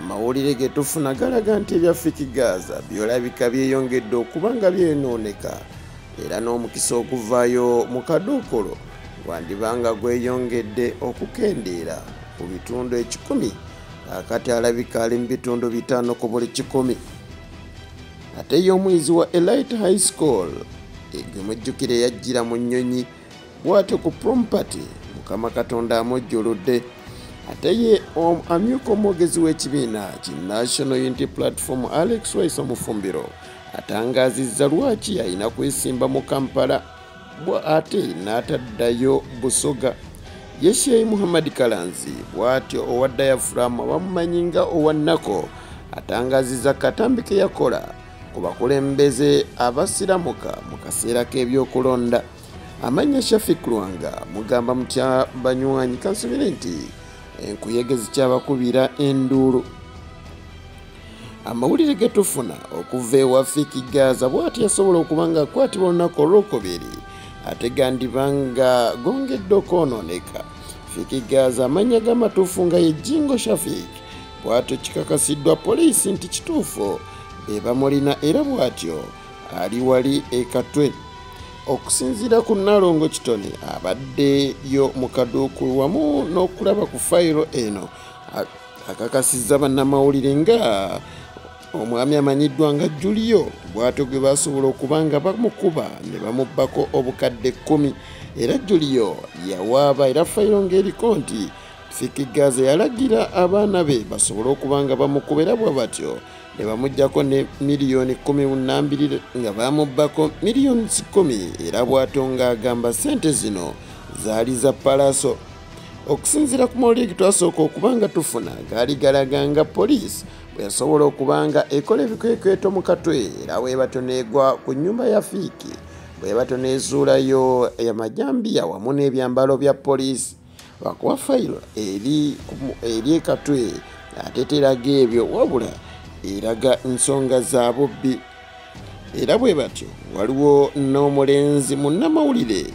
Amawulire ge tufuna galaga nti ebya Fik Gaza byolabika byeyongedde okuba nga byonooneka, era n'omukisa okuvaayo mu kaduukulu gwandibanga gweyongedde okukendeera ku bitundu 100, akati alabika ali mu bitundu 5 ku buli 100. Ate ye omuyizi wa Elite High School gwe mujjukire yajjira mu nnyonyi bw'atyo ku prom party, Mukama Katonda amujjuludde. Ate ye amyuka omwogezi w'ekibiina ki National Unity Platform Alex Waiswa Mufumbiro atangaazizza lwaki alina kwesimba mu Kampala ate n'ataddayo Busoga. Ye Sheikh Muhammad Kalanzi bw'atyo owa Diaphragm abamumanyi nga owa Nako atangaazizza katambi ke yakola ku bakulembeze abasiramuka mu kaseera k'ebyokulonda. Amannya Shafik Lwanga mugamba mutya banywanyi, kansubire nti enkuyege zikyabakubira enduulu. Amawulire ge tufuna okuva ewa Fik Gaza bw'ati yasobola okuba nga akwatibwa olunaku olwokubiri ate gandiba nga gongedde okwonooneka. Fik Gaza amannya g'amatuufu nga ye Jingo Shafik bw'atyo kikakasiddwa poliisi nti kituufu be bamulina, era bw'atyo ali wali e Katwe. Okusinziira ku Nnalongo Kitone abaddeyo mu kaduukulu wamu n'okulaba ku fayiro eno, akakasizza bannamawulire nga omwami amanyiddwa nga Julio bw'atyo gwe basobola okuba nga bamukuba ne bamubbako obukadde 10, era Julio yawaaba era fayiro ng'eriko nti Fik Gaza yalagira abaana be basobole okuba nga bamukuba, era bwe batyo ne bamuggyako ne miliyoni 12 nga bamubbako miliyoni 10, era bw'atyo ng'agamba ssente zino zaali za Palaso. Okusinziira ku mawulire ge twasooka okuba nga tufuna gaali galaga nga poliisi bwe yasobola okuba nga ekola ebikwekweto mu Katwe, era bwe batyo n'egwa ku nnyumba ya Fik, bwe batyo n'ezuulayo amajambiya wamu n'ebyambalo bya poliisi. Lwakuba fayiro eri e Katwe ate teraga ebyo, wabula eraga nsonga za bubbi. Era bwe batyo waliwo n'omulenzi munnamawulire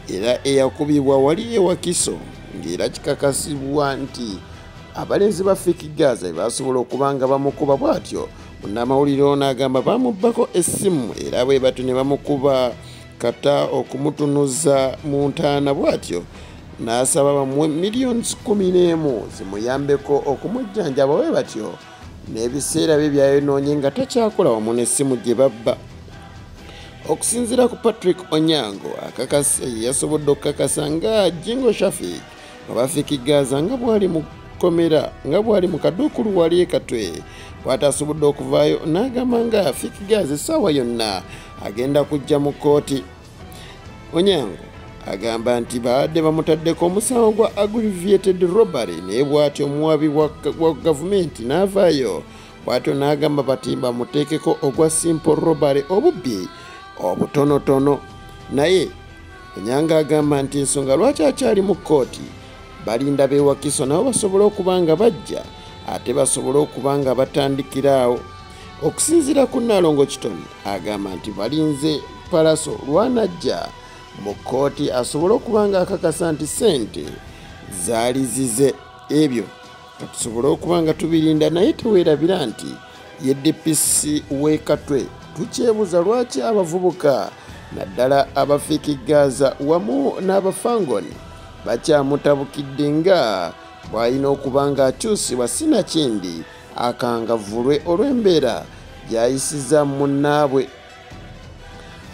era eyakubibwa wali e Wakiso, ng'era kikakasibwa nti abalenzi ba Fik Gaza basobola okuba nga bamukuba. Bw'atyo munnamawulire ono agamba bamubbako essimu, era bwe batyo ne bamukuba kata okumutunuza mu ntaana, bw'atyo n'asaba bamuwe miliyoni 11 zimuyambeko okumujjanjaba. Bwe batyo n'ebiseera bye byayonoonye nga takyakola wamu n'essimu gye babba. Okusinziira ku Patrick Onyango yasobodde okukakasa nga Jingo Shafik oba Fik Gaza nga bw'ali mu kkomera, nga bw'ali mu kaduukulu wali e Katwe, bw'ati asobodde okuvaayo n'agamba nga Fik Gaza essaawa yonna agenda kujja mu kkooti. Onyango agamba nti baadde bamutaddeko omusango gwa aggravated robbery, naye bw'atyo omuwabi wa gavumenti n'avaayo bw'atyo n'agamba bati bamuteekeko ogwa simple robbery, obubbi obutonotono. Naye Onyango agamba nti ensonga lwaki akyali mu kkooti balinda b'e Wakiso nabo basobole okuba nga bajja ate basobole okuba nga batandikira awo. Okusinziira ku Nnalongo Kitone agamba nti balinze Palaso lwanajja mu kkooti asobole okuba nga akakasa nti ssente zaali zize. Ebyo katusobole okuba nga tubirinda, naye teweerabira nti ye DPC w'e Katwe. Tukyebuuza lwaki abavubuka naddala aba Fik Gaza wamu n'abafangoni bakyamutabukidde nga bw'alina okuba ng'akyusibwa sinakindi akangavvulwe olw'embeera gy'ayisiza munnaabwe.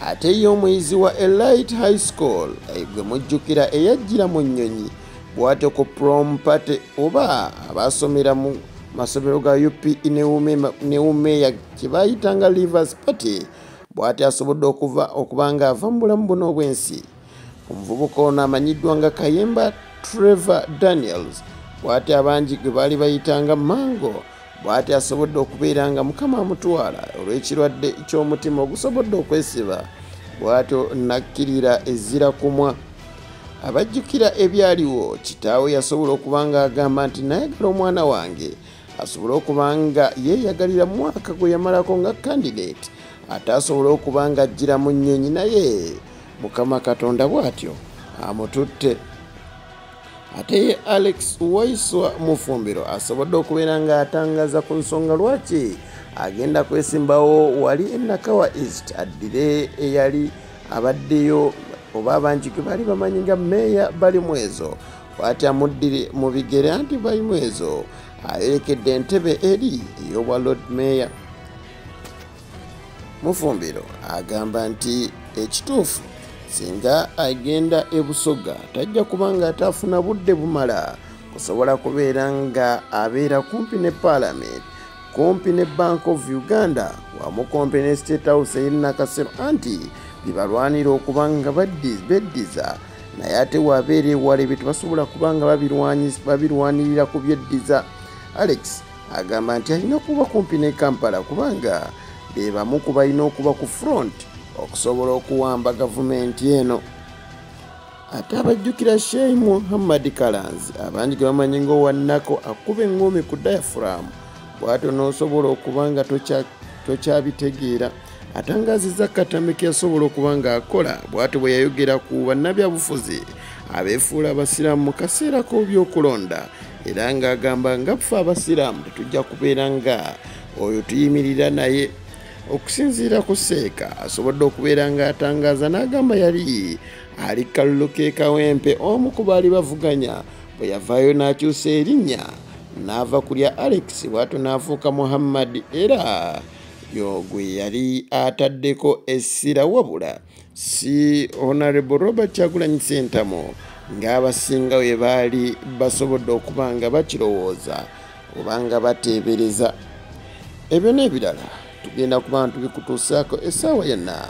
Ate ye omuyizi wa Elite High School gwe mujjukira eyajjira mu nnyonyi bw'atyo ku prom party oba abasomera mu masomero ga UPE ne UMEA kye bayitanga Leavers Party, bw'atyo asobodde okuba nga ava mu bulamu buno obw'ensi. Omuvubuka ono amanyiddwa nga Kayemba Trevor Daniels bw'atyo abangi gwe baali bayitanga Mango, bw'atyo asobodde okubeera nga Mukama amutwala olw'ekirwadde ky'omutima ogusobodde okwesiba, bw'atyo nakkirira ezira kumwa. Abajjukira ebyaliwo, kitaawe yasobola okuba nga agamba nti nayagala omwana wange asobole okuba nga yeeyagalira mwaka gwe yamalako nga candidate, ate asobole okuba nga ajjira mu nnyonyi, naye Mukama Katonda bw'atyo amututte. Ate ye Alex Waiswa Mufumbiro asobodde okubeera ng'atangaza ku nsonga lwaki agenda kwesimbawo wali e Nakawa East addire eyali abaddeyo oba abangi gwe baali bamanyi nga Meeya Balimwezo, bw'ati amuddire mu bigere anti Balimwezo ayolekedde entebe eri ey'obwa Lord Mayor. Mufumbiro agamba nti ekituufu singa agenda e Busoga tajja kubanga atafuna budde bumala kusobola kubeera nga abeera kumpi ne Parliament, kumpi ne Bank of Uganda wamu kumpi ne State House ey'e Nakasero, anti bibalwanira okuba nga beddiza, naye ate wabeera ewala ebyo tebasobola kuba nga babirwanirira ku byeddiza. Alex agamba nti alina kuba kumpi ne Kampala kubanga be bamu ku balina okuba ku front okusobola okuwamba gavumenti eno. Ate abajjukira Sheikh Muhammad Kalanzi abangi ge bamanyi ng'owannako akuba eŋŋumi ku diaphragm, bw'atyo n'osobola okuba nga tokyabitegeera. Atangaazizza katambi ke yasobola okuba ng'akola bw'atyo bwe yayogera ku bannabyabufuzi abeefuula abasiraamu mu kaseera k'ebyokulonda, era ng'agamba nga ffe abasiraamu tetujja kubeera nga oyo tuyimirira naye. Okusinziira ku Seeka asobodde okubeera ng'atangaaza n'agamba yali ali kalulu ke Kawempe omu ku baali bavuganya bwe yavaayo n'akyusa erinnya n'ava ku lya Alex bw'atyo n'afuuka Muhammad, era yo gwe yali ataddeko essira wabula si Honorable Robert Kyagulanyi Ssentamu ng'abasinga we baali basobodde okuba nga bakirowooza oba nga bateebereza. Ebyo n'ebirala tugenda kuba tubikutuusaako essaawa yonna.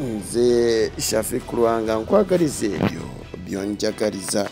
Nze Shafiq Lwanga nkwagaliza ebyo by'onjagaliza.